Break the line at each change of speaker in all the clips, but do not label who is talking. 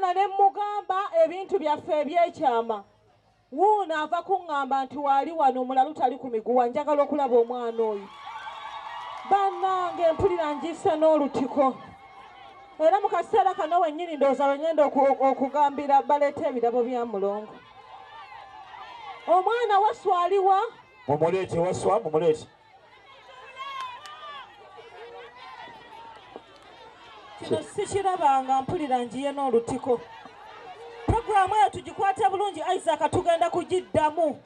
Omwana ne mmugamba ebintu byaffe ebyekyama. Wuuno ava kuŋŋamba nti waali wano omulalu tali ku miguwa, njagala okulaba omwana oyo. Bannange mpulira njiise n'olutiko. Era mu kaseera kano wennyini ndowooza lwe ŋŋenda okugambira baleete ebirabo bya Mulongo. Omwana Wasswa aliwa?
Mumuleete Wasswa, mumuleete.
Kino sikirabanga, mpulira njiye n'olutiko. Puroguraamu eyo tugikwate bulungi Isaac, tugenda kugiddamu.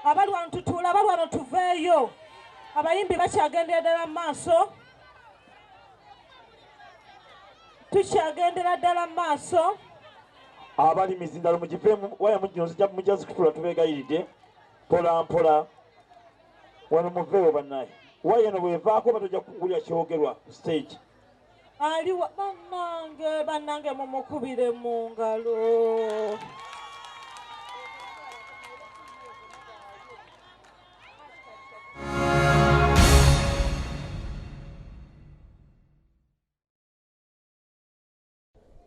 Abali wano tutuule, abali wano tuveeyo. Abayimbi bakyagendera ddala mu maaso. Tukyagendera ddala mu maaso.
Abali mizindalo mugiveemu, waya mujja nzija mujja zikutula tubeegayiridde mpola mpola. Wano muveewo bannaye. Waya eno bw'evaako batojja kuwulira kyogerwa ku stage.
Aliwa bannange, bannange mumukubire mu ngalo.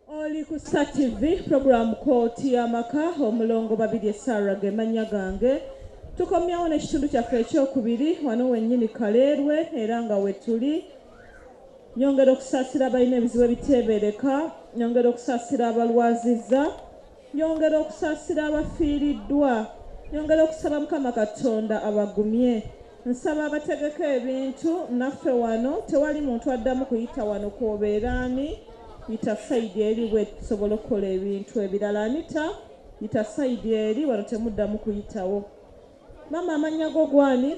Oli ku Star TV program Kooti y'Amaka, Omulongo Babirye Sarah ge mannya gange. Tukomyawo n'ekitundu kyaffe ekyokubiri wano wennyini Kaleerwe era nga we tuli. Nyongera okusaasira abalina ebizibu ebiteebereka, nyongera okusaasira abalwazizza, nyongera okusaasira abafiiriddwa, nyongera okusaba Mukama Katonda abagumye. Nsaba abategeka ebintu naffe wano tewali muntu addamu kuyita wano kwobeera ani yita sayidi eri bwe tusobola okukola ebintu ebirala. Anita yita sayidi eri wano temuddamu kuyitawo. Maama amannya go gwani?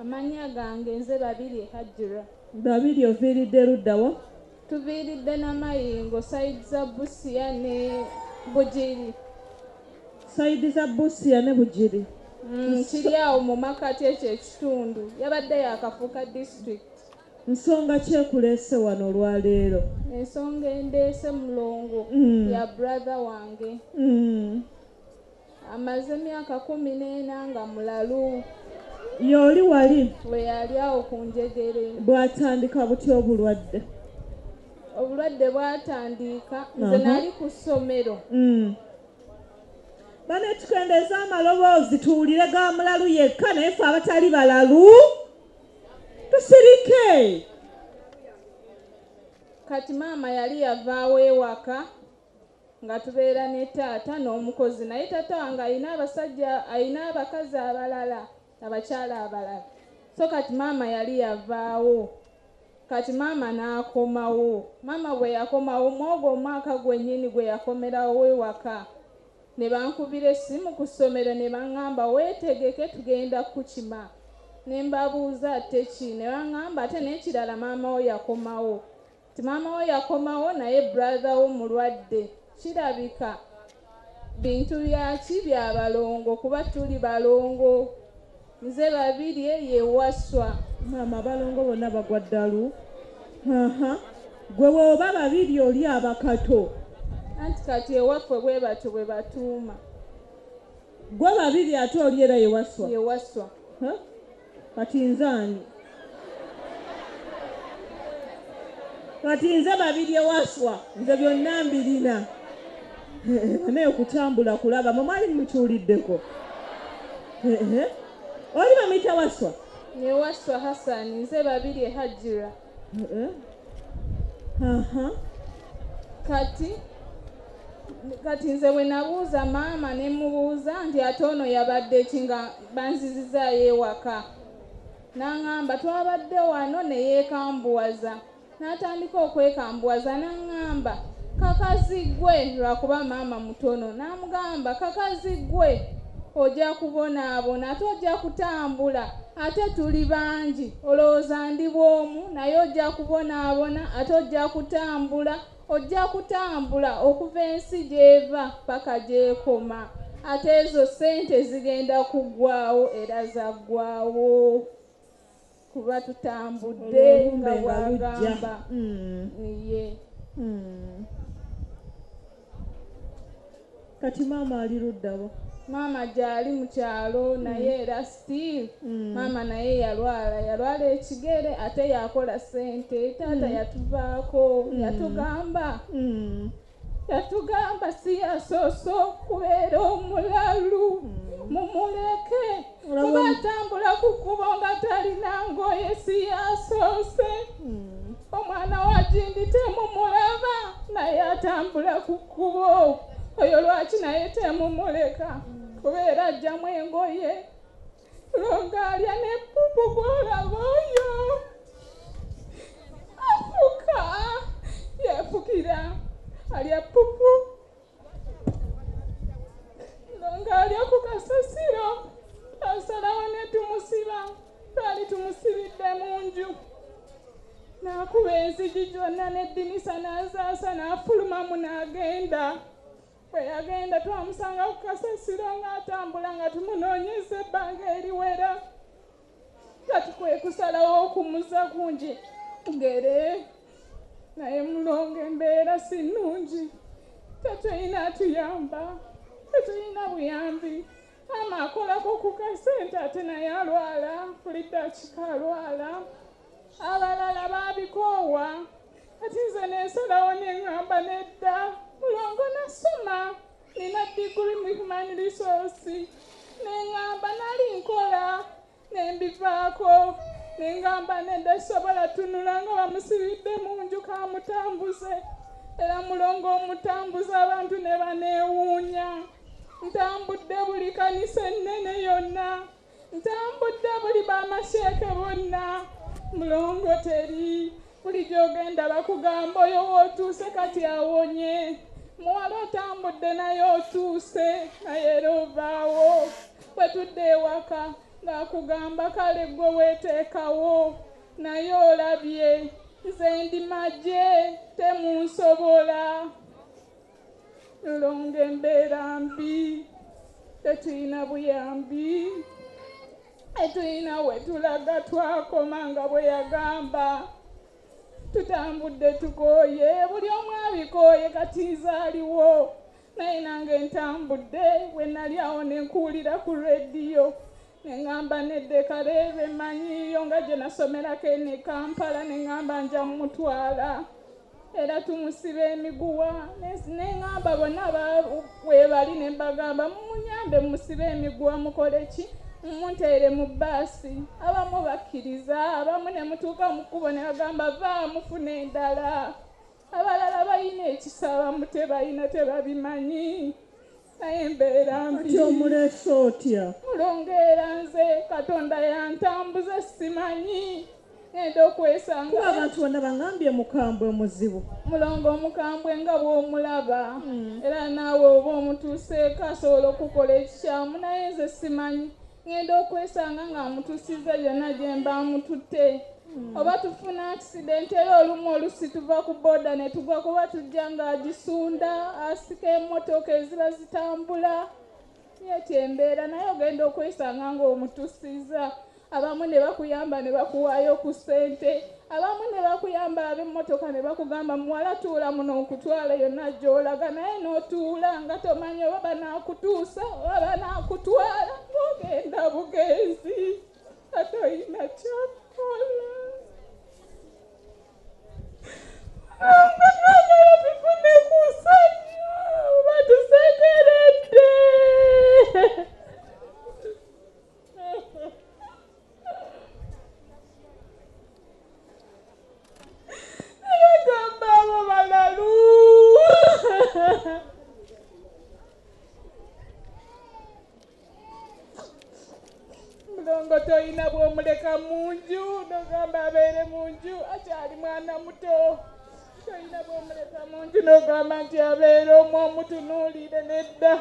Amannya gange nze Babirye Hajira.
Babirye oviiridde luddawa?
Tuviiridde Namayingo sayidi za Busia ne Bugiri.
Sayidi za Busia ne Bugiri.
Kiri awo mu makati ekyo ekitundu. Yabadde yakafuuka district.
Nsonga ki ekuleese wano olwaleero?
Ensonga endeese Mulongo ya brother wange. Amaze emyaka 14 nga mulalu.
Y'oli wali?
We yali awo ku njegere.
Bwatandika butya obulwadde?
Obulwadde bwatandika nze nali ku ssomero.
Bane tukendeeza amaloboozi tuwulire ga mulalu yekka, naye ffe abatali balalu tusirike.
Kati maama yali yavaawo ewaka nga tubeera ne taata n'omukozi, naye taata wange alina abasajja, alina abakazi abalala, abakyala abalala. So kati maama yali yavaawo. Kati maama n'akomawo. Maama bwe yakomawo mwogwo omwaka gwennyini gwe yakomerawo ewaka, ne bankubira essimu ku ssomero ne baŋŋamba weetegeke tugenda kukima. Ne mbabuuza ate ki? Ne baŋŋamba ate n'ekirala maama wo yakomawo. Ti maama wo yakomawo naye brother wo mulwadde. Kirabika bintu byaki bya balongo kuba tuli balongo. Nze Babirye ye Wasswa.
Maama abalongo bonna bagwa ddalu. Gwe bw'oba Babirye oli abakato.
Anti kati ewaffe bwe batyo bwe batuuma.
Gwe Babirye ate oli era ye Wasswa.
Ye Wasswa.
Kati nze ani? Kati nze Babirye Wasswa, nze byonna mbirina. Naye okutambula kulaba, mwe mwali mukiwuliddeko. Oli bamuyita Wasswa?
Ne Wasswa Hassan, nze Babirye Hajira. Kati nze bwe nabuuza maama ne mubuuza nti ate ono yabadde ki nga banzizizaayo ewaka. N'aŋŋamba twabadde wano ne yeekambuwaza. N'atandika okwekambuwaza n'aŋŋamba kakazi ggwe, lwakuba maama mutono. N'amugamba kakazi ggwe ojja kubonaabona ate ojja kutambula ate tuli bangi, olowooza ndi bw'omu naye ojja kubonaabona ate ojja kutambula, ojja kutambula okuva ensi gy'eva paka gy'ekoma, ate ezo ssente zigenda kuggwaawo era zaggwaawo kuba tutambudde nga bw'agamba. Ye.
Kati maama ali luddawa?
Maama gy'ali mu kyalo naye era still maama naye yalwala, yalwala ekigere ate yakola ssente. Taata yatuvaako yatugamba Yatugamba si yasoose okubeera omulalu, mumuleke kuba atambula ku kkubo nga talina ngoye, si yasoose. Omwana wa Gindi temumulaba, naye atambula ku kkubo. Oyo lwaki naye temumuleka? Kubeera ajjamu engoye, Mulongo alya ne pupu gw'olaba oyo afuka yefukira alya pupu. Mulongo alya ku kasasiro, twasalawo ne tumusiba, twali tumusibidde mu nju, n'akuba enzigi gyonna n'eddinisa n'azaasa n'afulumamu n'agenda. Bwe yagenda twamusanga ku kasasiro ng'atambula nga tumunoonyeza ebbanga eriwera. Kati kwe kusalawo okumuza kungi ngere, naye Mulongo embeera si nnungi, tetulina atuyamba, tetulina buyambi. Maama akolako ku kasente ate naye alwala, buli ddakiika alwala. Abalala baabikoowa, kati nze nensalawo ne ŋŋamba nedda. Mulongo nasoma, nina diguri mu human resource, ne ŋŋamba nali nkola ne mbivaako, ne ŋŋamba nedda sisobola tunula nga bamusibidde mu nju kamutambuze. Era Mulongo omutambuza abantu ne baneewuunya. Ntambudde buli kanisa ennene yonna, ntambudde buli bamasheeke bonna, Mulongo teri. Buli gy'ogenda bakugamba oyo w'otuuse kati awonye. Muwala otambudde naye otuuse, naye era ovaawo. Bwe tudda ewaka ng'akugamba kale ggwe weeteekawo, naye olabye nze ndi magye temunsobola. Mulongo embeera mbi, tetulina buyambi, tetulina we tulaga, twakoma nga bwe yagamba. Tutambudde tukooye, buli omu abikooye, kati nze aliwo naye nange ntambudde. Bwe nali awo ne nkuwulira ku rediyo ne ŋŋamba nedda Kaleerwe mmanyiiyo nga gye nasomerako eno e Kampala, ne ŋŋamba nja mmutwala era tumusiba emiguwa. Ne ŋŋamba bonna webali ne mbagamba mumunyambe mumusibe emiguwa, mukole ki, mumunteere mu bbaasi. Abamu bakkiriza, abamu ne mutuuka mu kkubo ne bagamba vaamu mufune endala. Abalala balina ekisa, abamu tebalina, tebabimanyi, naye embeera mbi.
Kati omuleese otya?
Mulongo era nze Katonda yantambuza simanyi, ngenda okwesanga.
Kuba abantu bonna bangambye mukambwe muzibu.
Mulongo omukambwe nga bw'omulaba, era naawe oba omutuuseeko asobola okukola ekikyamu, naye nze simanyi. Ngenda okwesanga ng'amutuusizza gyonna gye mba mututte. Oba tufuna accident, era olumu olusi tuva ku boda ne tugwa, kuba tujja ng'agisunda, asika emmotoka eziba zitambula. Yetyo embeera, naye ogenda okwesanga ng'omutuusizza. Abamu ne bakuyamba ne bakuwaayo ku ssente, abamu ne bakuyamba ab'emmotoka ne bakugamba muwala tuula muno nkutwala yonna gy'olaga, naye n'otuula nga tomanyi oba banaakutuusa oba banaakutwala, ng'ogenda bugenzi ate olina kyakukola. Nga twagala tufune ku ssanyu, batusekeredde. Bagamba abo balalu. Mulongo toyina bw'omuleka mu nju n'ogamba abeere mu nju, akyali mwana muto. Toyina bw'omuleka mu nju n'ogamba nti abeere omu omutunuulire, nedda.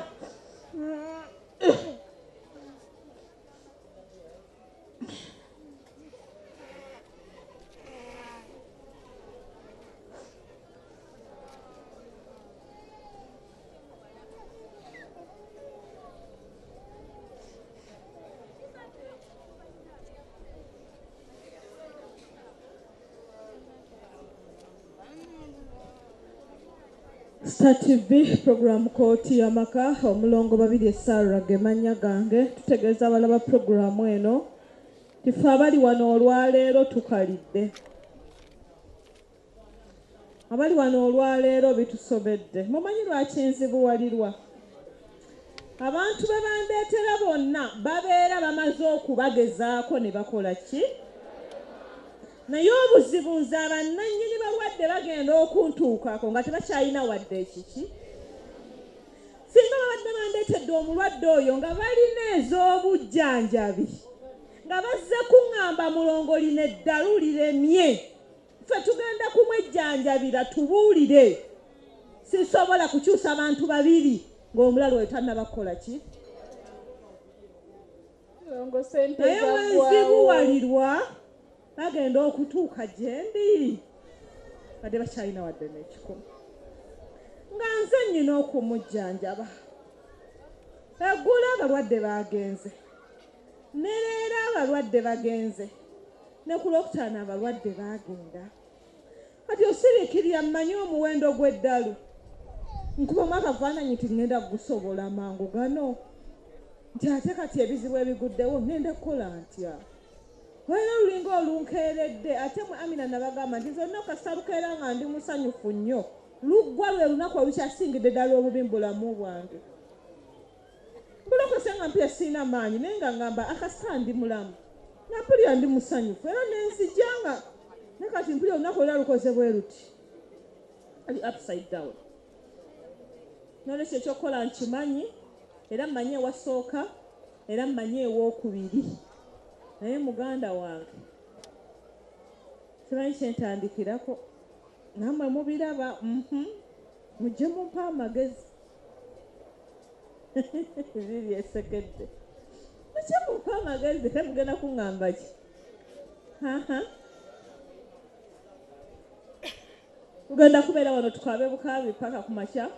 Star TV program kooti y'amaka, omulongo Babirye Sarah ge mannya gange. Tutegeeza abalaba puroguramu eno tife abali wano olwaleero tukalidde. Abali wano olwaleero bitusobedde. Mumanyi lwaki nzibuwalirwa? Abantu be bandeetera bonna babeera bamaze okubagezaako ne bakola ki? Naye obuzibu nze abannannyini balwadde bagenda okuntuukako nga tebakyalina wadde ekiki. Singa babadde bandeetedde omulwadde oyo nga balina ez'obujjanjabi, nga bazze kuŋŋamba mulongo lino eddalu liremye, ffe tugenda kumwejjanjabira tubuulire. Sisobola kukyusa bantu babiri ng'omulalu oyo tannaba kukola ki?
Mulongo ssente
Naye
zaggwawo.
wenzibuwalirwa bagenda okutuuka gye ndi badde bakyalina wadde n'ekikumi, nga nze nnyina okumujjanjaba. Eggulo abalwadde bagenze, ne leero abalwadde bagenze, ne ku Lwokutaano abalwadde baagenda. Kati osiriikirira mmanyi omuwendo gw'eddalu, nkubamu akafaananyi nti ŋŋenda kugusobola mangu gano, nti ate kati ebizibu ebiguddewo ŋŋenda kukola ntya? Olina olulinga olunkeeredde. Ate mwe Amina nabagamba nti nze olunaku kasita lukeera nga ndi musanyufu nnyo, luggwa lwe lunaku olukyasingidde ddala obubi mu bulamu bwange. Mbulokose nga mpulira sirina maanyi, naye nga ngamba akasita ndi mulamu, nga mpulira ndi musanyufu, era nenzija nga naye kati mpulira olunaku olwa lukoze bwe luti, ali upside down. Nolwekyo ekyokukola nkimanyi, era mmanyi ewasooka, era mmanyi ewookubiri, naye muganda wange simanyi kyentandikirako. Nammwe mubiraba, mujje mumpe amagezi. Bibyesekedde, mujje mumpe amagezi. Era mugenda kuŋŋamba ki? Tugenda kubeera wano tukabe bukaabi paka ku makya.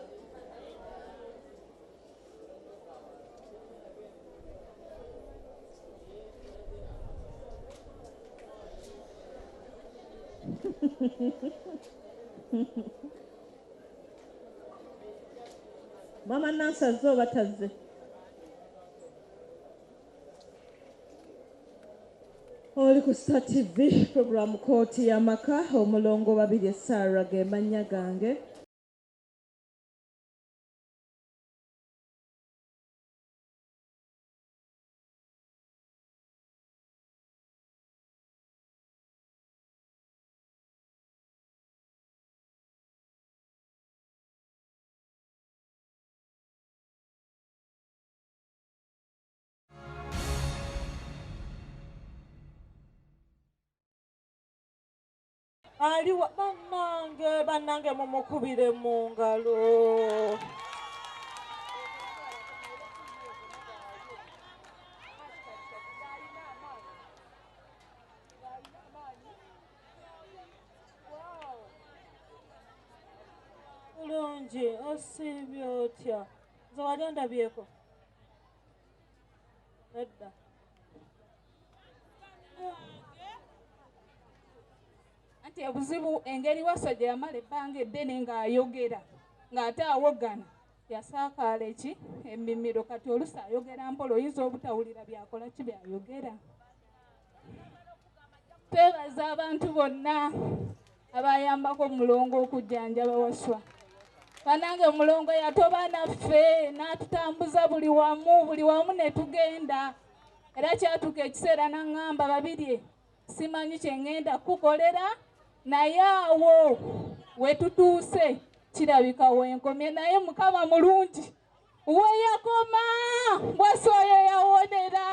Mama Nansi azze oba tazze? Oli ku Star TV, program Kooti y'Amaka, omulongo Babirye Sarah ge mannya gange. Aliwa bannange, bannange mumukubire mu ngalo. Bulungi, osiibye otya? Nze wali ondabyeko? Nedda.
Anti obuzibu engeri Wasswa gye yamala ebbanga eddene ng'ayogera ng'ate awogana, yasaakaala eki emimiro. Kati oluusi ayogera mpola, oyinza obutawulira byakola ki byayogera. Twebaza abantu bonna abayambako Mulongo okujjanjaba Wasswa. Bannange Mulongo yatoba naffe n'atutambuza buli wamu, buli wamu ne tugenda. Era kyatuuka ekiseera n'aŋŋamba, Babirye, simanyi kye ŋŋenda kukukolera, naye awo we tutuuse kirabika wenkomye, naye Mukama mulungi. We yakoma Wasswa oyo yawonera.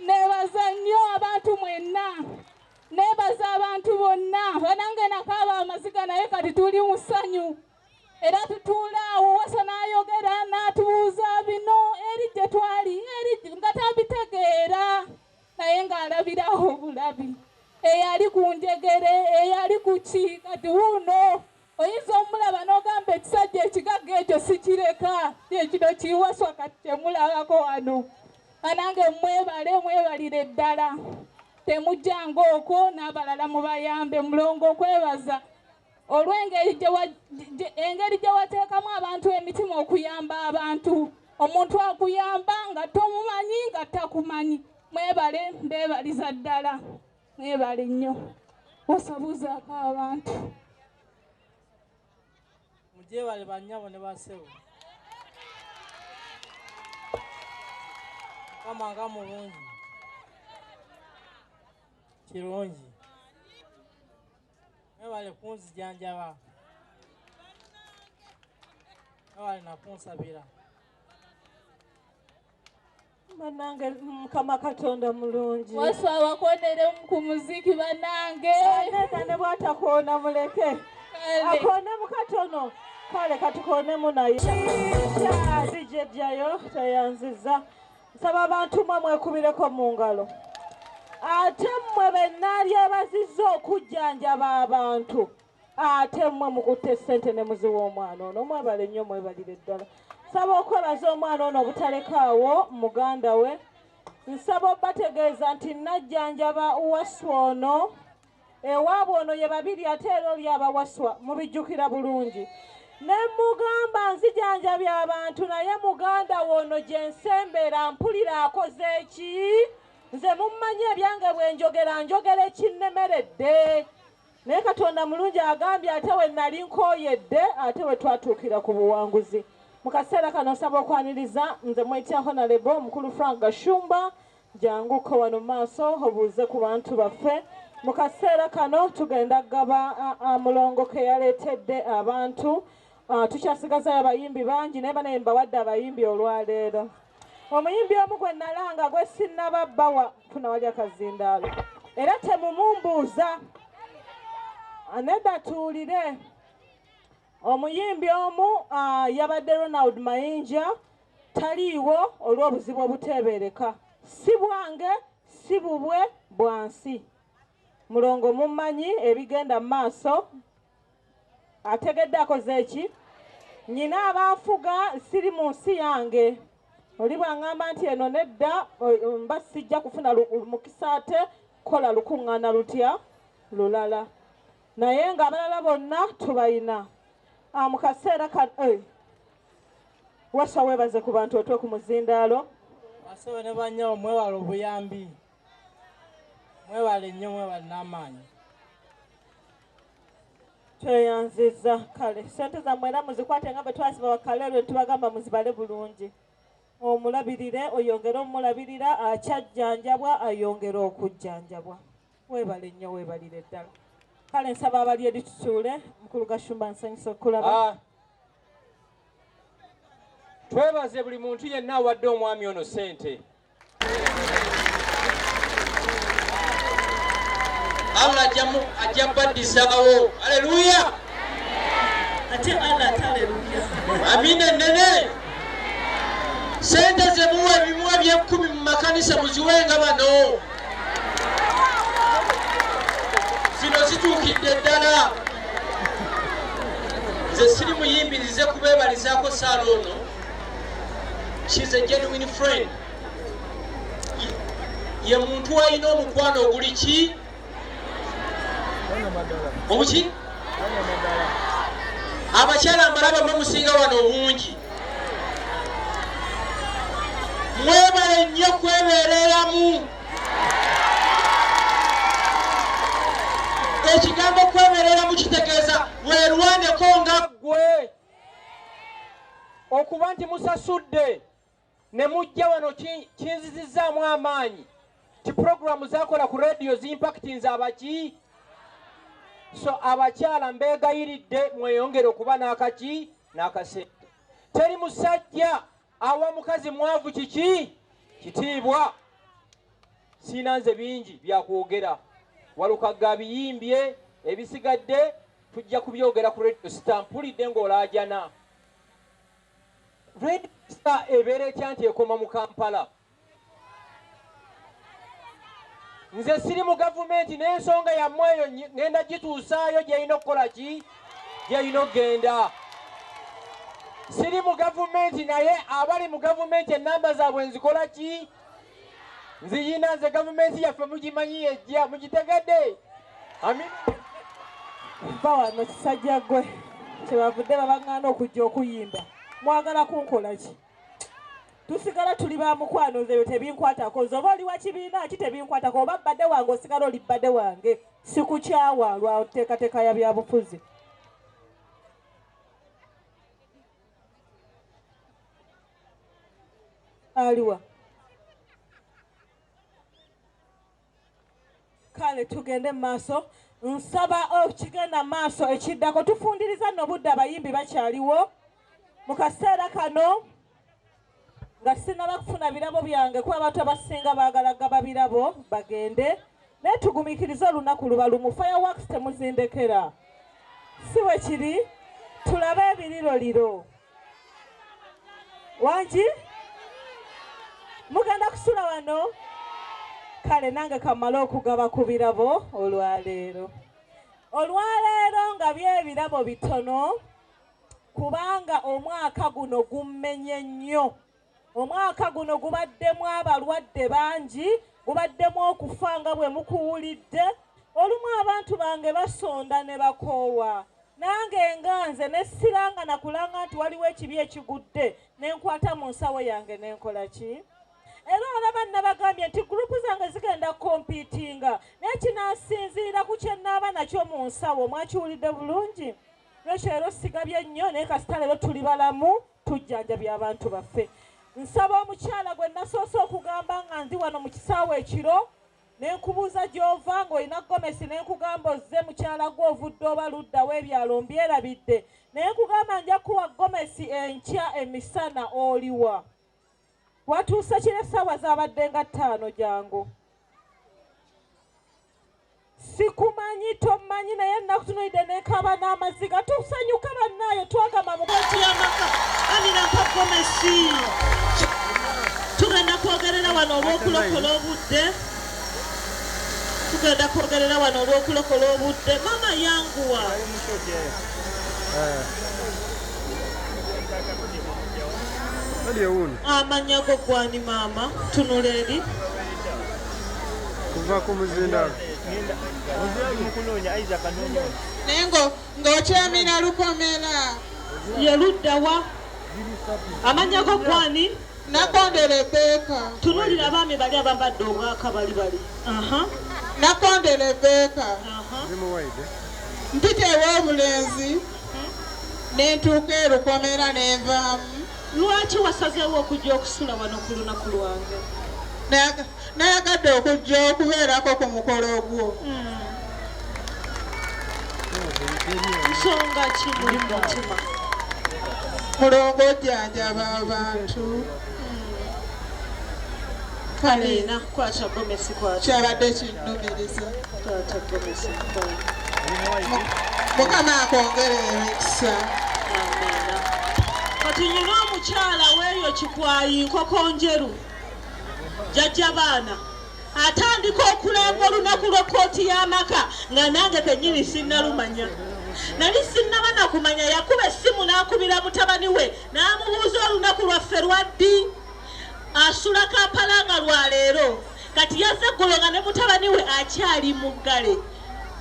Neebaza nnyo abantu mwenna, neebaza abantu bonna. Banange nakaaba amaziga, naye kati tuli mu ssanyu. Era tutuula awo Wasswa n'ayogera n'atubuuza bino eri gye twali, eri nga tabitegeera, naye ng'alabirawo obulabi. Eyali ku njegere, eyali ku ki, kati wuuno oyinza omulaba n'ogamba ekisajja ekigagga ekyo sikireka, ekino kiwaswa kati kyemulabako wano. Banange mwebale, mwebalire ddala, temujjanga okwo n'abalala mubayambe. Mulongo okwebaza olw'engeri engeri gye wateekamu abantu emitima okuyamba abantu. Omuntu akuyamba nga tomumanyi, nga takumanyi. Mwebale, mbeebaliza ddala, mwebale nnyo. Wasabuuzaako abantu.
Mujebale bannyabo ne bassebo. Mukama nga mulungi. Kirungi. Mwebale kunzijanjaba. Mwebale nakunsabira.
Banange Mukama Katonda mulungi.
Waswa abakoonere ku muziki bannange.
Nedda ne bw'atakoona muleke. Akoonemu katono. Kale katukoonemu naye. DJ Jayo tayanziza. Nsaba abantu mmwe mwekubireko mu ngalo. Ate mmwe be nnalyebazizza okujjanjaba abantu. Ate mmwe mukutte ssente ne muziwa omwana ono. Mwebale nnyo, mwebalire ddala. Nsaba okwebaza omwana ono obutalekaawo muganda we. Nsaba obbategeeza nti najjanjaba Waswa ono. Ewaabwe ono ye babiri ate era oli abawaswa mubijjukira bulungi. Ne mugamba nzijanjabya abantu naye muganda we ono gye nsembera mpulira akoze ki? Nze mummanyi ebyange bwe njogera njogera ekinnemeredde. Naye Katonda mulungi agambye ate we nali nkooyedde ate we twatuukira ku buwanguzi. Mu kaseera kano nsaba okwaniriza nze mwetya Honorable Omukulu Frank Gashumba, janguko wano mu maaso obuuze ku bantu baffe. Mu kaseera kano tugenda kugaba mulongo ke yaleetedde abantu. Tukyasigazayo abayimbi bangi naye banaye mbawadde abayimbi olwaleero. Omuyimbi omu gwe nalanga gwe sinnaba bbawa funa wali akazindaalo. Era temumumbuuza. Nedda tuwulire. Omuyimbi omu yabadde Ronald Mayinja taliiwo olw'obuzibu obuteebereka. Si bwange, si bubwe, bwa nsi. Mulongo mummanyi ebigenda mu maaso. Ategedde akoze eki? Nnyina abanfuga siri mu nsi yange. Oli bw'aŋŋamba nti eno nedda mba sijja kufuna mukisa ate kukola lukuŋŋaana lutya lulala. Naye ng'abalala bonna tubayina. Mu kaseera Waswa weebaze ku bantu otwe ku muzindaalo.
Bassebo ne bannyabo mwebale obuyambi. Mwebale nnyo, mwebale n'amaanyi.
Tweyanzizza. Kale ssente zammwe era muzikwate nga bwe twazibawa Kaleerwe tubagamba muzibale bulungi. Omulabirire, oyongere omulabirira, akyajjanjabwa ayongere okujjanjabwa. Weebale nnyo, weebalire ddala. Kale nsaba abali eri tutuule. Mukulu Gashumba nsanyusa okulaba.
Twebaze buli muntu yenna awadde omwami ono ssente. Allah ajja baddizaawo. Aleluya!
Ate Allah ate aleluya.
Amina ennene. Ssente ze muwa ebimuwa by'ekkumi mu makanisa muziwenga bano. Zino zituukidde ddala. Nze siri muyimbi nzize kubeebalizaako Saala ono. She's a genuine friend. Ye muntu alina omukwano oguli ki? Obuki? Abakyala mbalaba mwe musinga wano obungi. Mwebale nnyo kwebeereramu. Ekigambo kwebeereramu kitegeeza weerwaneko nga ggwe. Okuba nti musasudde ne mujja wano kinzizizzaamu amaanyi ti puroguramu zakola ku rediyo zimpactinze abaki. So abakyala mbeegayiridde mweyongere okuba n'akaki n'akasente. Teri musajja awa mukazi mwavu kiki kitiibwa. Siina nze bingi byakwogera. Walukagga abiyimbye, ebisigadde tujja kubyogera ku Radio Star. Mpulidde ng'olaajana. Radio Star ebeera etya nti ekoma mu Kampala? Nze siri mu gavumenti n'ensonga yammwe eyo ngenda gituusaayo gy'erina okukola ki? Gy'erina okugenda. Siri mu gavumenti naye abali mu gavumenti ennamba zaabwe nzikola ki? Nziyina nze gavumenti yaffe mugimanyi yejja, mugitegedde? Amina.
Ba wano kisajja ggwe kyebavudde babaŋŋaana okujja okuyimba. Mwagala kunkola ki? Tusigala tuli ba mukwano, nze ebyo tebinkwatako. Nze oba oli wa kibiina ki tebinkwatako, oba bbadde wange osigala oli bbadde wange. Sikukyawa lwa nteekateeka ya byabufuzi. Aliwa? Kale tugende mu maaso. Nsaba okigenda mu maaso ekiddako. Tufundiriza nno obudde, abayimbi bakyaliwo mu kaseera kano nga sinnaba kufuna birabo byange, kuba abantu abasinga baagala gaba birabo bagende, naye tugumiikirize, olunaku luba lumu. Fireworks temuzindekera, si bwe kiri? Tulabe ebiriroliro. Wangi, mugenda kusula wano? Kale nange kamale okugaba ku birabo olwaleero. Olwaleero nga byebirabo bitono, kubanga omwaka guno gummenye nnyo. Omwaka guno gubaddemu abalwadde bangi, gubaddemu okufa nga bwe mukuwulidde. Olumu abantu bange basonda ne bakoowa, nange nga nze ne siranga nakulanga nti waliwo ekibi ekigudde, ne nkwata mu nsawo yange ne nkola ki. Era olaba nabagambye nti group zange zigenda competinga, naye kinasinziira ku kye naaba nakyo mu nsawo. Mwakiwulidde bulungi? Lwekyo leero sigabye nnyo, naye kasita leero tuli balamu, tujjanjabya abantu baffe. Nsaba omukyala gwe nasoose okugamba nga ndi wano mu kisaawe ekiro, ne nkubuuza gy'ova ng'olina gomesi, ne nkugamba ozze mukyala gwe ovudde oba ludda w'ebyalo mbyerabidde, naye nkugamba nja kuwa gomesi enkya emisana. Oliwa? Watuuse kiro, essaawa zaabadde nga 5. Jangu. Sikumanyi, tomanyi, naye nakutunuulidde nenkaba n'amaziga. Tusanyuka bannaayo, twagamba mu kooti y'amaka. Amina, mpa gomesi. Tugenda kwogerera wano olw'okulokola obudde, tugenda kwogerera wano olw'okulokola obudde. Mama, yanguwa. Amannya go gwani maama? Tunula eri.
Kuva ku muzindalo.
Naye ng'okyamira Lukomera.
Ye luddawa? Amannya go gwani?
Nakonde Rebeka.
Tunuulira abaami bali abambadde obwaka bali bali. Aha.
Nakonde Rebeka.
Aha.
Zimuwaide.
Mpita ew'obulenzi ne ntuuka e Lukomera ne nvaamu.
Lwaki wasazeewo okujja okusula wano ku lunaku lwange?
Nayagadde okujja okubeerako ku mukolo gwo.
Nsonga ki muli mu mutima?
Mulongo, ojjanjaba abantu. Kale.
Amiina, kwata gomesi, kwata.
Kyabadde kinnumiriza.
Kwata gomesi, kwata.
Mukama akwongere emikisa.
Amiina. Kati nyina omukyala weeyo Kikwayi Nkoko Njeru, jjajja baana, atandika okulanga olunaku lw'ekkooti y'amaka nga nange kennyini sinnalumanya, nali sinnaba nakumanya. Yakuba essimu n'akubira mutabani we n'amubuuza olunaku lwaffe lwaddi. Asula Kampala nga lwaleero. Kati yazze eggulo nga ne mutabani we akyali mu ggale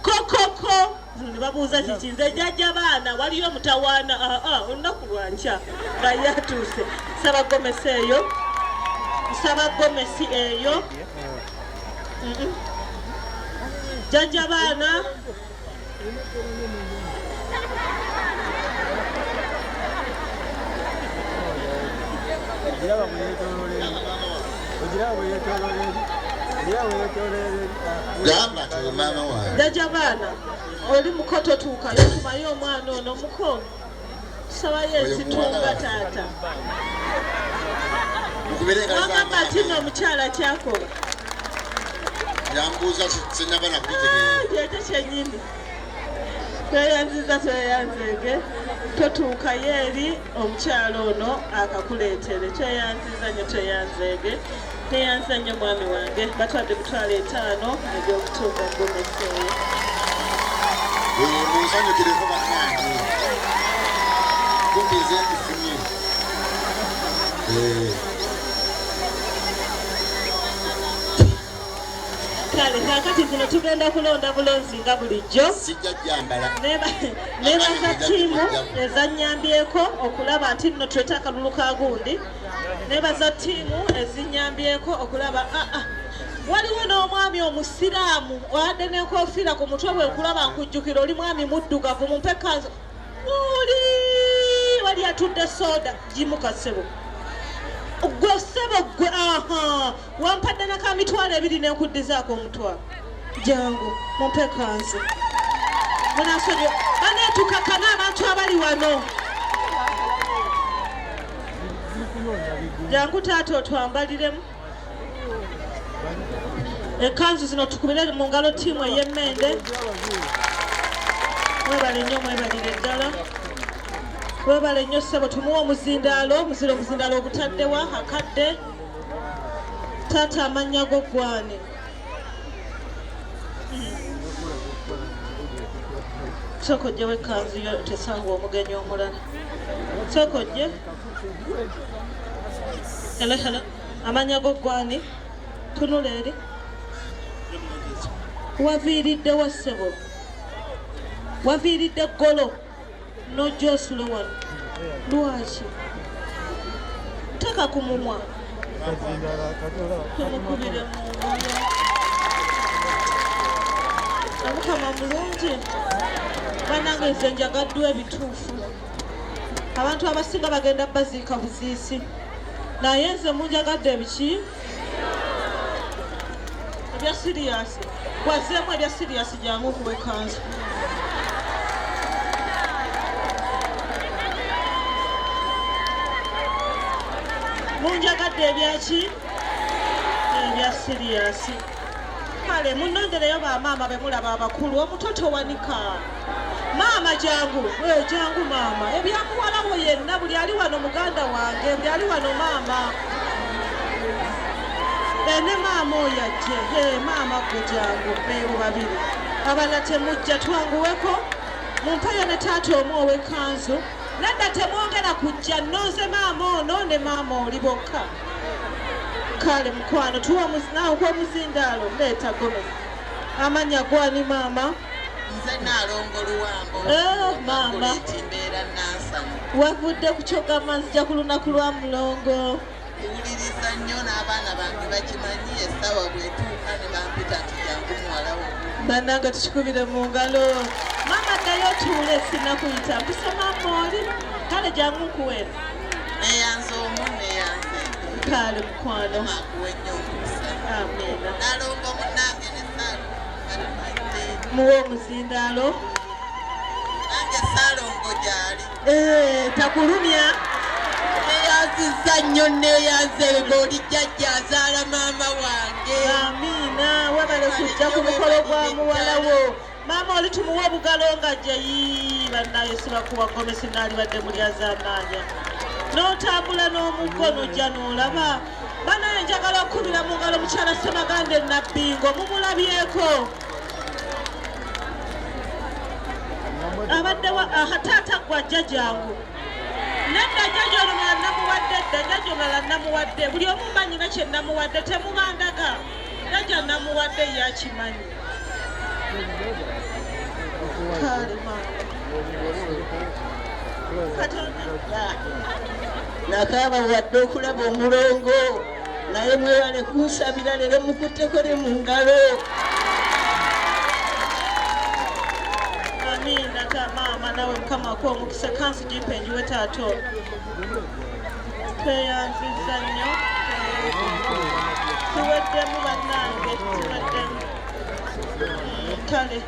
kokoko, ne babuuza kiki. Nze jjajja baana, waliyo omutawaana? Aa, olunaku lwankya nga yatuuse. Nsaba gomesi eyo, nsaba gomesi eyo. Jjajja baana.
Ogiraba bwe yeetooloola eri, ogiraba bwe yeetooloola eri, ogiraba bwe yeetooloola eri.
Gamba nti oyo maama wange.
Jjajja baana, oli muko, totuukayo, tumaye omwana ono muko. Sabayo
Oyo
ezitunga
muwala wange.
Taata.
Mukubire engalo
Wagamba nti
z'amaanyi.
no omukyala kyakola.
Yambuuza, sinnaba nakubitegeera.
Kyekyo kyennyini. Tweyanziza, tweyanzege. Totuukayo eri, omukyala ono akakuleetere. Tweyanziza nnyo, tweyanzege. Neyanziza nnyo mwami wange. Batwadde 50,000 egy'okutunga gomesi eyo.
Munsanyukireko bannange, kumpi nze nzifunye. Eh,
Kale kaakati zino tugenda kulonda bulonzi nga bulijjo.
Sijja jjambala.
Nebaza ttiimu ezanyambyeko okulaba nti nno tuleeta akalulu ka gundi. Nebaza ttiimu ezinyambyeko okulaba. Ah, ah. Waliwo n'omwami omusiraamu obadde n'enkofiira ku mutwe. Bwe nkulaba nkujjukira, oli mwami muddugavu. Mumpe kanzu. Oli wali atudde soda gimuka ssebo. Gwe ssebo gwe, aha, wampadde naka 20,000 nenkuddizaako omutwalo. Jangu mumpe kanzu. Munansonyiwa baneetukakana abantu abali wano. Jangu taata otwambaliremu ekanzu zino, tukubire mu ngalo ttiimu ey'emmende. Mwebale nnyo, mwebalire ddala, webale nnyo ssebo. Tumuwe omuzindaalo, omuzira omuzindaalo ogutaddewa akadde. Taata amannya go gwani? Sooka ojjewo ekkanzu yo tesanga omugenyi omulala. Sooka ojje. Hello, hello. Amannya go gwani? Tunula eri. Waviiridde wa ssebo? Waviiridde ggolo n'ojja osule wano, lwaki? Teeka ku mumwa. Tumukubire mu ngalo. Omukama mulungi bannange, nze njagaddwa ebituufu. Abantu abasinga bagenda baziika buziisi, naye nze munjagadde ebiki ebya serious. Bwazzeemu ebya serious, jangu okuwa ekkanzu. Munjagadde ebyaki? Ebya serious. Kale munnondereyo bamaama be mulaba abakulu. Omuto towanika. Maama jangu. Eh, jangu maama. Ebya muwala wo yenna, buli ali wano muganda wange, buli ali wano maama. Eh, ne maama oyo ajje. Eh, maama gwe jangu, beebo babiri. Abalala temujja, twanguweko. Mumpeyo ne taata omu ow'ekkanzu. Nedda, temwongera kujja, nnonze maama ono ne maama oli bokka. Kale mukwano, tuwa naawe omuzindaalo, leeta gomesi. Amannya gwani maama?
Nze Naalongo Luwambo.
Eh, maama.
Mbeera Nansana.
Wavudde ku kyogamba nzija ku lunaku lwa mulongo.
Tuwuliriza nnyo n'abaana bange bakimanyi, essaawa bw'etuuka ne bampita nti jangu muwala wo.
Bannange, tukikubire mu ngalo. Maama ddayo otuule, sinakuyita, mpise maama oli. Kale jangu nkuweera.
Neeyanza omu, neeyanza.
Kale mukwano.
Akuwe nnyo omukisa.
Amiina.
Naalongo munnange ne Ssaalongo batubadde.
Muwe omuzindaalo.
Nange Ssaalongo gy'ali.
Eh, takulumya.
Neeyanzizza nnyo, neeyanze ng'oli jjajja azaala maama wange.
Amiina, webale kujja ku mukolo gwa muwala wo. Maama oli tumuwe obugalo nga jje. Yii, bannaye, sibakuwa gomesi, naalibadde mulyazaamaanya n'otambula n'omuggo n'ojja n'olaba. Banaye, njagala okukubira mu ngalo mukyala Ssemaganda Enabbingo. Mumulabyeko abadde aha, taata gwe ajja, jangu. Nedda, jjajja olulala namuwadde dda, jjajja olulala namuwadde. Buli omu manyina kye namuwadde, temubandaga. Jjajja namuwadde, ye akimanyi. Kale maama. Katonda.
Nakaaba wadde okulaba omulongo, naye mwebale kunsabira. Leero mukutteko ne mu ngalo.
Amiina. Ta maama, nawe Mukama akuwa omukisa. Kansi gimpe njiwe taata ono. Tweyanziza nnyo, tuweddemu bannange, tuweddemu. Kale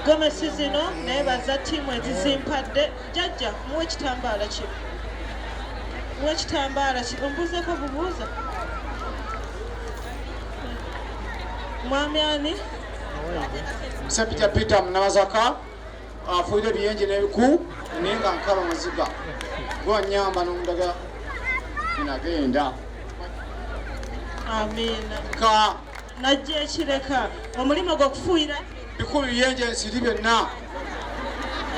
gomesi zino neebaza ttiimu ezizimpadde. Jjajja muwe ekitambaala kino, muwe ekitambaala kino. Ombuuzeeko bubuuza mwami ani?
Sempita Peter Munabazaka afuuyira ebiyenje n'ebiku, naye nga nkaba maziga, gwanyamba n'omundaga nagenda.
Amiina.
Ka
Najja ekireka omulimu gw'okufuuyira
biku, biyenje, ensiri, byonna.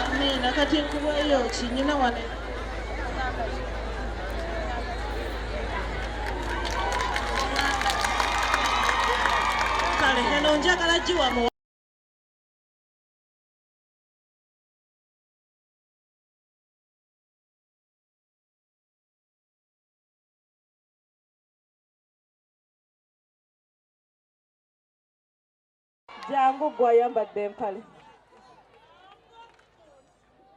Amiina. Kati nkuweeyo kinyina wane. Kale eno njagala giwa mu jangu gwe ayambadde empale,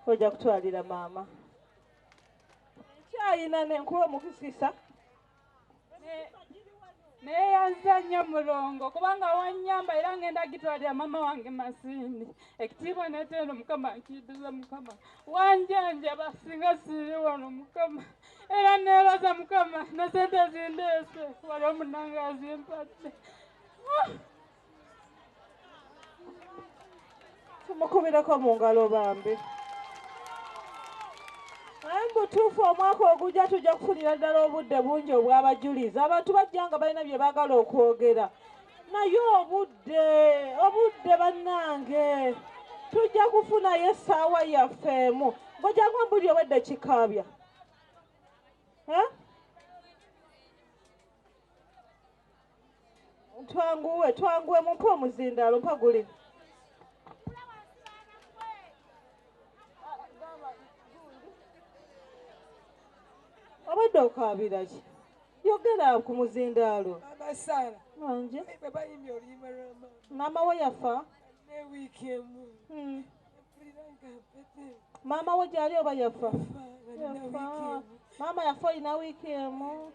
ojja kutwalira maama nkyayina nenkuwa omukisa.
Neeyanza nnyo Mulongo kubanga wannyamba era ngenda gitwalira maama wange Masindi. Ekitiibwa n'ettendo Mukama nkiddiza Mukama. Wanjanjaba singa siri wano Mukama. Era neebaza Mukama ne ssente zindeese wali omunnange azimpadde.
Tumukubireko mu ngalo bambi. Naye mubutuufu omwaka ogujja tujja kufunira ddala obudde bungi obw'abajulizi. Abantu bajja nga balina bye baagala okwogera, naye obudde bannange tujja kufunayo essaawa yaffe emu. Ng'ojjangu mbuli obwedde kikaabya. Twanguwe mumpe omuzindaalo mpa guli. Obadde okaabira ki? Yogera ku muzindaalo.
Mama Sara.
Wanje.
Bwe bayimbye oluyimba lwa maama.
Maama we yafa?
Ne wiiki emu. Mpulira nga mpedde.
Maama we gy'ali oba yafa?
Yafa.
Maama yafa olina wiiki emu.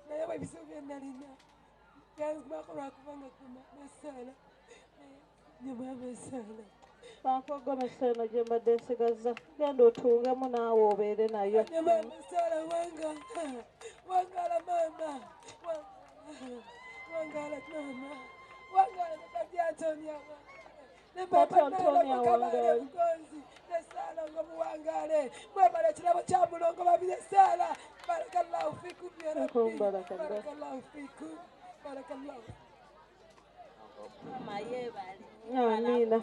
Naye bwe ebizibu bye nalina byanzimako lwakubanga gwe Maama Sara. Ne Maama Sara.
Bankogomesa eno gye mbadde nsigazza. Genda otungemu naawe obeere nayo.
Ne Maama Sara wangala. Wangala maama. Wangala maama. Wangala ne Tati Antonia. Ne Papa Antonia wangala. Mugonzi. Ne Sara ngo muwangale. Mwebale ekirabo kya Mulongo Babirye Sara. Barakallahu fikum ya Rabbi. Barakallahu fikum. Barakallahu.
Mama yebale.
Amina.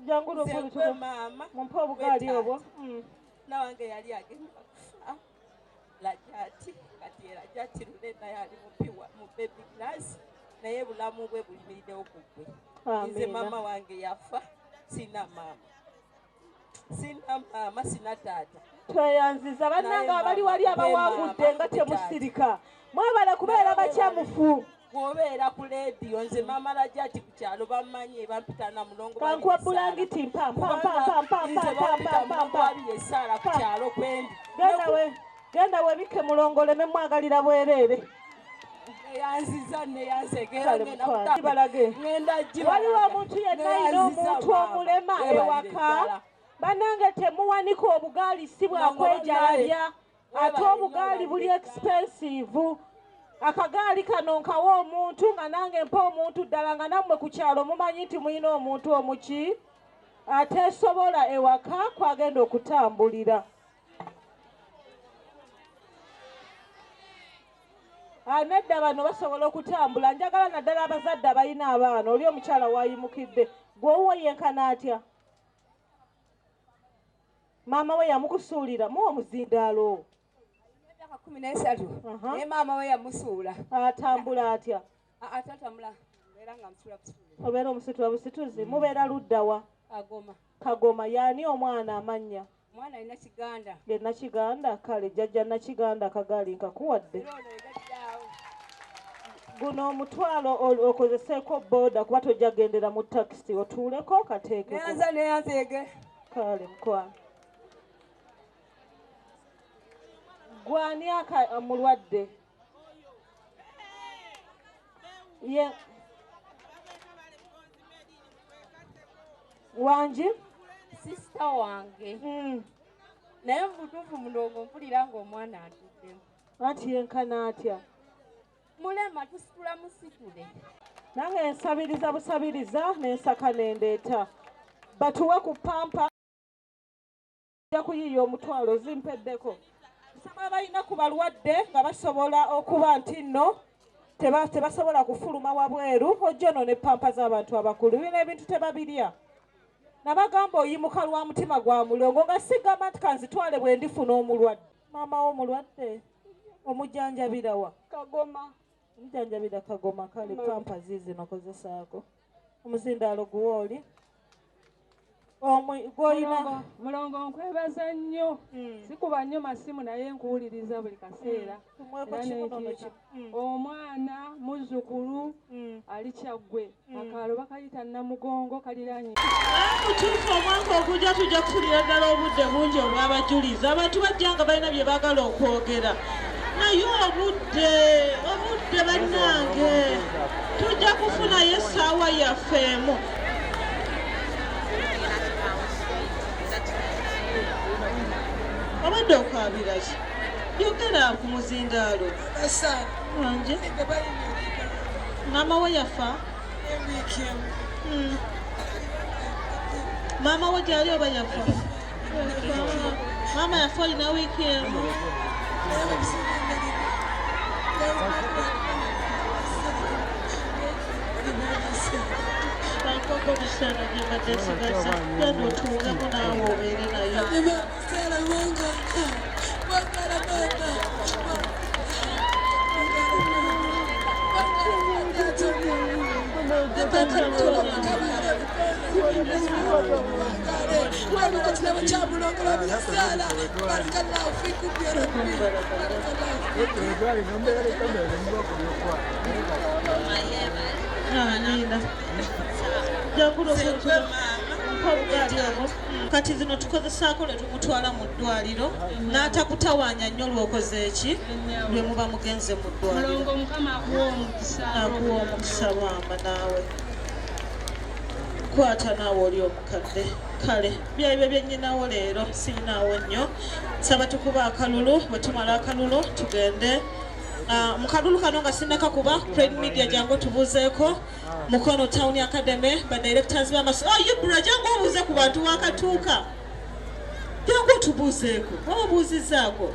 Jangu lukulu
mama.
Mumpe obugaali obwo.
Nawange yali agenda kufa. Lajati kati Lajati lule naye ali mupiwa mu baby class naye bulamu bwe buyimiriddewo ku ggwe. Nze mama wange yafa sina mama. Sina mama sina taata.
Tweyanziza bannange abali wali abawangudde nga temusirika. Mwebale kubeera bakyamufu.
Bw'obeera ku leediyo nze mama Lajati ku kyalo bammanyi bampita na Mulongo.
Kankuwa bulangiti mpa mpa mpa mpa mpa mpa mpa mpa mpa.
Babirye Sara ku kyalo kwendi.
Genda webikke Mulongo oleme mwagalira bwereere.
Neyanziza neyanzegera ngenda gibalaga.
Waliwo omuntu yenna alina omuntu omulema ewaka. Bannange temuwanika obugaali si bwakwejalabya ate obugaali buli expensive. Akagaali kano nkawa omuntu nga nange mpa omuntu ddala nga nammwe ku kyalo mumanyi nti mulina omuntu omuki ateesobola ewaka kwagenda okutambulira. Nedda bano basobola okutambula. Njagala naddala abazadde abalina abaana. Oli omukyala wayimukidde gwe owuwo yenkana atya? Maama we yamukusuulira muwa omuzindaalo.
13. Naye maama we yamusuula.
Atambula atya?
Atatambula. Mbeera nga musula busituzi.
Obeera omusitula busituzi. Mubeera ludda wa?
Kagoma.
Kagoma. Yaani omwana amannya?
Omwana alina Kiganda.
Ye Nakiganda? Kale jjajja Nakiganda akagaali nkakuwadde. Guno omutwalo okozeseeko booda kuba tojja kugendera mu takisi otuuleko kateekeko.
Neyanza neyanzeege.
Kale mukwano. Gwani aka mulwadde? Ye wangi?
Sister wange. Naye mubutuufu Mulongo mpulira ng'omwana atuddemu.
Anti yenkana atya?
Mulema tusitula musitule.
Nange nsabiriza busabiriza n'ensaka n'endeeta. Batuwe ku pampa ya kuyiiya omutwalo zimpeddeko. Nsaba balina ku balwadde nga basobola okuba nti nno tebasobola kufuluma wabweru ojja ono ne pampa z'abantu abakulu. Bino ebintu tebabirya. Nabagamba oyimuka lwa mutima gwa Mulongo nga sigamba nti kanzitwale bwe ndifuna omulwadde. Maama w'omulwadde omujjanjabira wa?
Kagoma.
Omujjanjabira Kagoma. Kale pampa ziizino kozesaako. Omuzindaalo guwa oli?
Mulongo nkwebaza nnyo. Sikuba nnyo masimu naye nkuwuliriza buli kaseera. Omwana muzzukulu ali Kyaggwe. Akaalo bakayita Namugongo kaliraanye.
Mutuufu omwaka ogujja tujja kufunira ddala obudde bungi obw'abajulizi. Abantu bajja nga balina bye baagala okwogera. Naye obudde, obudde bannange, tujja kufunayo essaawa yaffe emu. Obadde okaabira ki? Yogera ku muzindaalo. Wanje. Maama we yafa? Maama we gyali oba yafa? Maama yafa olina wiiki emu. Bankoko ebiseera bye mbadde nsigaza, genda otuulemu naawe obeere naye. Amiina. Kati zino tukozesaako lwe tumutwala mu ddwaliro n'atakutawaanya nnyo lw'okoze eki lwe muba mugenze mu ddwaliro.
Mulongo, Mukama akuwa omukisa.
Akuwa omukisa maama. Naawe kwata, naawe oli omukadde. Kale byebyo byennyinawo leero, sirinaawo nnyo. Nsaba tukuba akalulu, bwe tumala akalulu tugende. Ah, mu kalulu kano nga sinnakakuba, Crane Media, jangu otubuuzeeko. Mukono Town Academy, ba directors b'amasomero. Oh, Ibra, jangu obuuze ku bantu wakatuuka, jangu otubuuzeeko oba obuuzizaako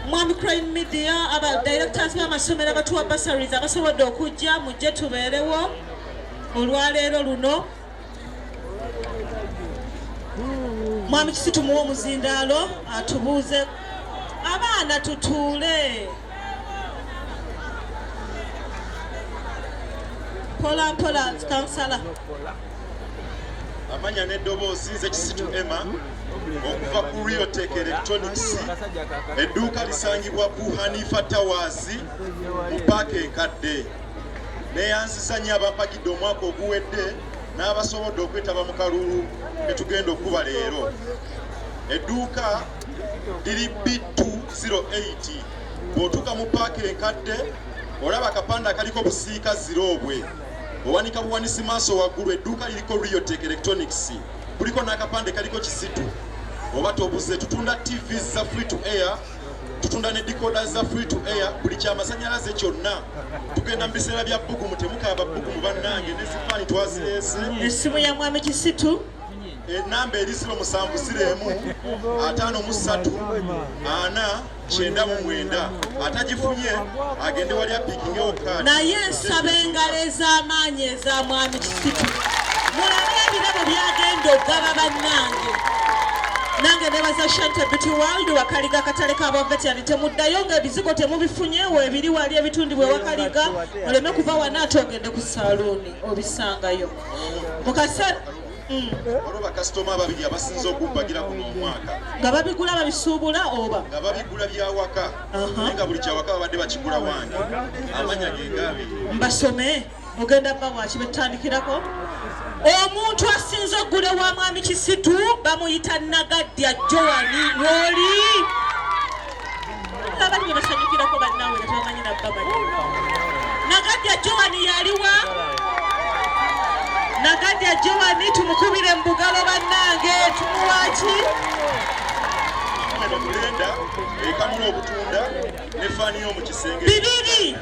mwami Crane Media. Aba directors b'amasomero abatuwa bursaries abasobodde okujja, mujje tubeerewo olwaleero luno. Mwami Kisi, tumuwe omuzindaalo atubuuze. Abaana tutuule mpola mpola. Kansala.
Amanya n'eddoboozi, nze Kisitu Emma okuva ku Riotech Electronics. Edduuka lisangibwa ku Hanifa Towers mu paaka enkadde. Neyanziza nnyo abampagidde omwaka oguwedde n'abasobodde okwetaba mu kalulu ketugenda okuba leero. Edduuka liri B208. Bw'otuuka mu paaka enkadde, olaba akapande akaliko busiika zirobwe, owanika buwanisi maaso waggulu, edduuka liriko Riotech Electronics, kuliko n'akapande kaliko Kisitu, oba tobuze. Tutunda TV za free to air, tutunda ne decoder za free to air, buli kyamasanyalaze kyonna. Tugenda mu biseera bya bbugumu, temukaaba bbugumu bannange, ne zifaani twazireese.
Essimu ya mwami Kisitu.
Enamba eri 0701 53 499. Atagifunye agende wali apikingewo kaadi.
Naye nsaba engalo ez'amaanyi eza mwami Kisitu, mulabe ebirabo byagenda okugaba. Bannange, nange nebaza Shante Beauty World, Wakaliga, akatale k'abaveterani. Temuddayo nga ebizigo temubifunye, weebiri wali ebitundibwa Ewakaliga. Oleme kuva wano ate ogende ku saluuni, obisangayo mu kaseera.
Waliwo bakasitoma ababiri abasinze okumpagira guno omwaka.
Nga babigula babisuubula oba?
Nga babigula byawaka, naye nga buli kyawaka babadde bakigula wange. Amanya ge gaabiri.
Mbasome, ogenda bba waki betutandikirako. Omuntu asinze okugula ewa mwami Kisitu bamuyita Nagadya Joani. Woli abali bwe basanyukirako bannaawe nga tebamanyi nabbamanyi. Nagadya Joani yaliwa? Nagadya Joani, tumukubire mu bugalo bannange. Tumuwaki?
Eno blender ekamula obutunda ne faani y'omu kisenge.
Bibiri.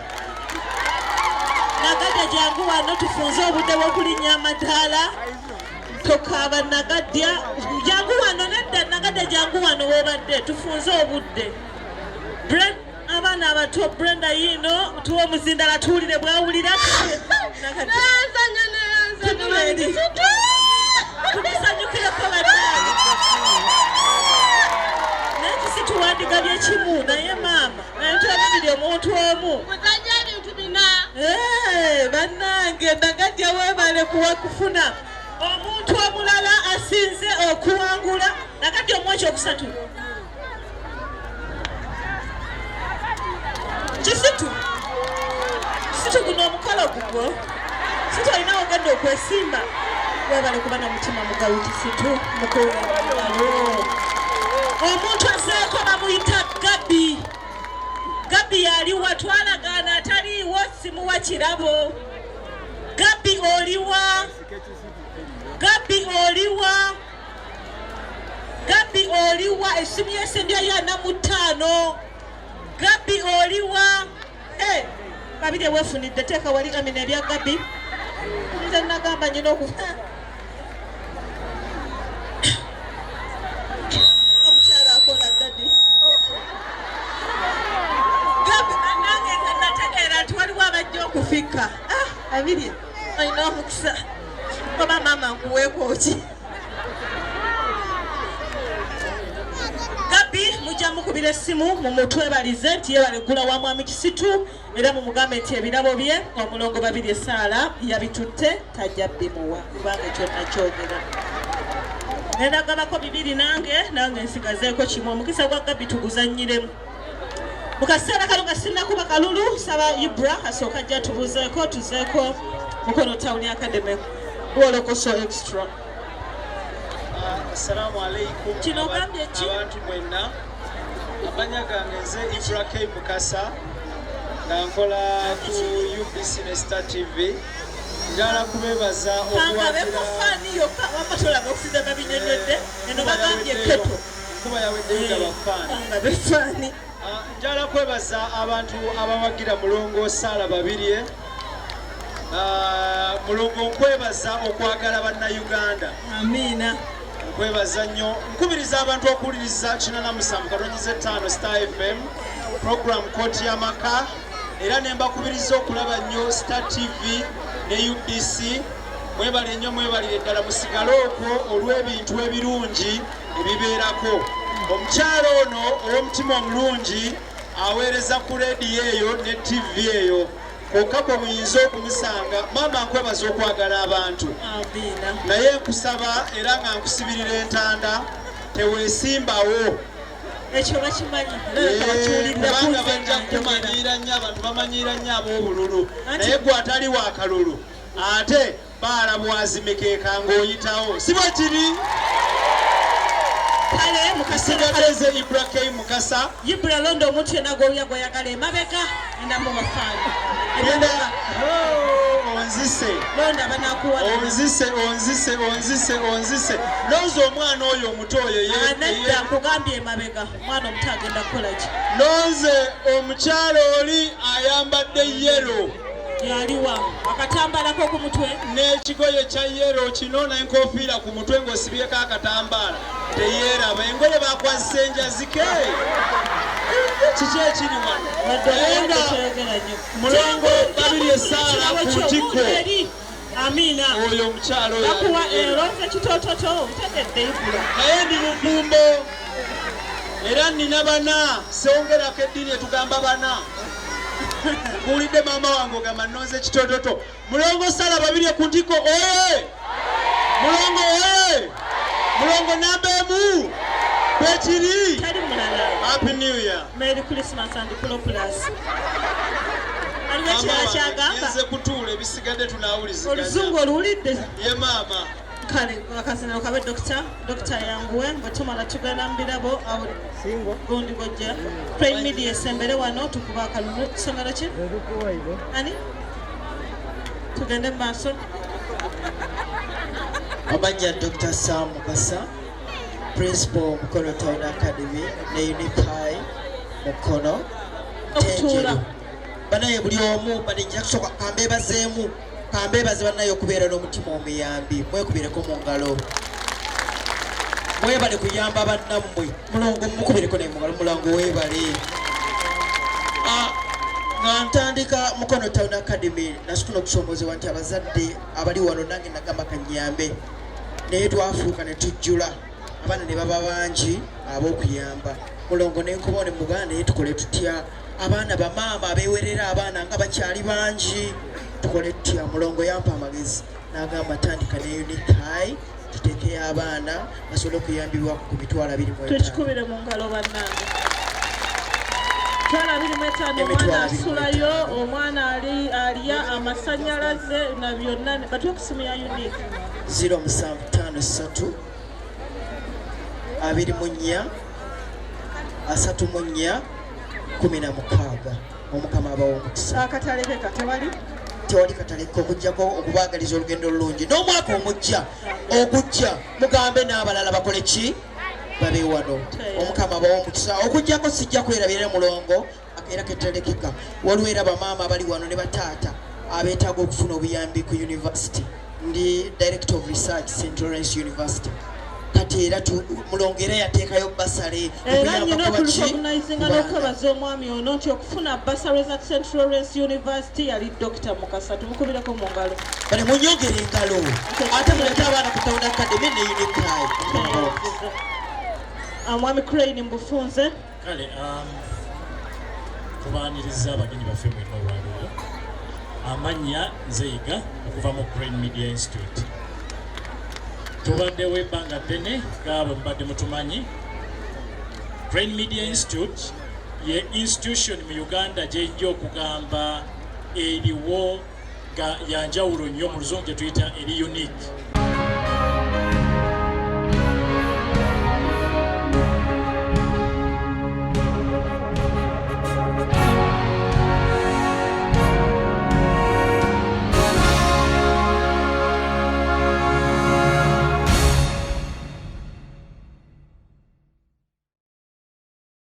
Nagadya, jangu wano tufunze obudde bw'okulinnya amadaala. Tokaaba Nagadya, jangu wano. Nedda Nagadya, jangu wano wobadde tufunze obudde. Abaana abato, Brenda yiino, tuwa omuzindala tuwulire bwawulira. Tunula eri, tumusanyukireko bannange. Naye kisi tuwandigabye kimu, naye maama ebintu ebibiri omuntu omu.
Muzanya ebintu bina.
Eh, bannange, Nagadya weebale kuwa kufuna. Omuntu omulala asinze okuwangula, Nagadya, omuwa ekyokusatu. Kisitu, Kisitu, guno omukolo gugwo. Kisitu, olina ogenda okwesimba. Webale kuba na mutima mugabi. Kisitu, mukulu. Omuntu azeeko bamuyita Gabi. Gabi aliwa? Twalagaana ataliiwo simuwa kirabo. Gabi oliwa? Gabi oliwa? Gabi oliwa? Essimu yesembyayo 45. Gabi oliwa? Hey, Babirye weefunidde, teeka wali Amina ebya Gabi. Nze nagamba nyina okufa. Omukyala akola Gabi. Gabi nange nze nategeera nti waliwo abajja okufikka. Ah, Babirye olina omukisa. Oba maama nkuweeko ki? Gabi mujja mukubira essimu mumutwebalize nti yebale ggula wa Mwami Kisitu, era mumugambe nti ebirabo bye omulongo Babirye Sarah yabitutte, tajja bimuwa kubanga ekyo nakyogera. Nendagabako 2 nange nsigazeeko kimu. Omukisa gwa Gabi tuguzannyiremu. Mu kaseera kano nga sinnakuba kalulu, saba Ibra asooka ajja tubuuzeeko, tuzeeko Mukono Town Academy Wolokoso Extra.
Assalamu alaikum.
Kino ogambye ki?
Abantu mwenna, amanya gange nze Ibra K Mukasa, nga nkola ku UBC ne Star TV. Njagala kubeebaza
Kangabe ku faani yokka, wamma tolaba okusinza babinnyonnyodde, eno bagambye keto.
Nkuba yaweddeyo gaba faani.
Kangabe faani.
Njagala kwebaza abantu abawagira Mulongo Sarah Babirye. Mulongo nkwebaza okwagala bannayuganda.
Amiina.
Nkwebaza nnyo. Nkubiriza abantu okuwuliriza 87.5 Star FM program Kooti y'Amaka, era ne mbakubiriza okulaba nnyo Star TV ne UBC. Mwebale nnyo, mwebalire ddala, musigale okwo olw'ebintu ebirungi ebibeerako. Omukyalo ono ow'omutima omulungi aweereza ku leediyo eyo ne TV eyo, kwokka kwe muyinza okumusanga. Maama nkwebaza okwagala abantu.
Amiina.
Naye nkusaba era nga nkusibirira entanda, teweesimbawo.
Ekyo bakimanyi.
Kubanga bajja kumanyiira nnyo, abantu bamanyiira nnyo ab'obululu. Naye gwe atali wa kalulu, ate baala bwazimikeeka ng'oyitawo. Si bwe kiri?
Kale, mu kaseera
Sigadde nze Ibra K Mukasa.
Ibra, londa omuntu yenna gw'owulira gw'oyagala emabega, endamu bafaani.
Genda. Oh, onzise.
Londa banaakuwa.
Onzise, onzise, onzise, onzise. Lonza omwana oyo omuto oyo
Nedda, nkugambye emabega. Omwana omuto agenda kukola ki?
Lonze omukyala oli ayambadde yellow.
Yaliwa akatambalako ku mutwe
n'ekigoye kya yellow kino n'enkofiira ku mutwe ng'osibyeko akatambaala, teyeeraba. Engoye bakwazisa enjazike. Kiki ekiri wano? Naye nga Mulongo Babirye Sarah ku ntikko.
Amiina.
Oyo omukyala oyo
bakuwa
ali yellow.
Eronze kitoototo, otegedde Ibula.
Naye ndi mufumbo era nnina bana, songerako eddiini etugamba bana. Nkuwulidde maama wange ogamba nnonze kitoototo. Mulongo Sarah Babirye ku ntikko oye! Mulongo oye! Mulongo namba 1 bwekiri.
Tali mulala.
Happy New Year.
Merry Christmas and Plus. Aliwo ekirala kyagamba?
Nze kutuula, ebisigadde tunaawuliziganya.
Oluzungu oluwulidde?
Ye maama.
Kale akaziniro kabe dokita, dokita yanguwe bwe tumala tugenda mu birabo awo gundi gojja. Prime Media esembere wano tukuba akalulu. Ssomero ki? Ani? Tugende mu maaso.
Amannya Dr. Sam Mukasa, Principal Mukono Town Academy ne Unique High Mukono.
Okutuula.
Banaye buli omu banijja kusooka kambeebazeemu, kambeebaze bannaye okubeera n'omutima omuyambi. Mwekubireko mu ngalo. Mwebale kuyamba bannammwe. Mulongo mukubireko naye mu ngalo. Mulongo weebale. Nga ntandika Mukono Town Academy nasitula okusoomoozebwa nti abazadde abali wano nange nagamba kannyambe, naye twafuuka ne tujjula abaana ne baba bangi ab'okuyamba. Mulongo ne nkuba ne muganda, naye tukole tutya? Abaana bamaama abeewerera abaana nga bakyali bangi, tukole tutya? Mulongo yampa amagezi n'agamba tandika ne Unique High, tuteekeyo abaana basobole okuyambibwako ku mitwalo 25.
Tukikubire mu ngalo bannange. Mitwalo 25,
Emitwalo
omwana
abiri mu
asulayo,
etaano.
omwana alya amasannyalaze na byonna. Batuwe ku ssimu ya Unique.
0753 24 34 16. Omukama abawa omukisa.
Akatale ke katewali.
Tewali katale ke, okuggyako okubaagaliza olugendo olulungi n'omwaka omujja ogujja. Mugambe n'abalala bakole ki, babe wano. Omukama abawa omukisa. Okuggyako sijja kwerabira mulongo era ketalekeka, waliwo era bamaama abali wano ne bataata abeetaaga okufuna obuyambi ku university. Ndi director of research, St Lawrence University. Kati era mulongo era yateekayo bursary.
Era nyina
okuyambako baki?
Okurecognizinga n'okwebaza omwami ono nti okufuna bursary za St Lawrence University yali Dr Mukasa. Tumukubireko mu ngalo.
Bale, munyongere engalo, ate mulete abaana ku Town Academy ne Unikai.
Mwami Crane, mbufunze.
Kale tubaaniriza abagenyi baffe mwenna olwaleero. Amannya nzeyiga okuva mu Crane Media Institute. Tubaddewo ebbanga ddene nga bwe mubadde mutumanyi. Crane Media Institute ye institution mu Uganda gyejja okugamba eriwo nga yanjawulo nnyo, mu luzungu gye tuyita eri unique.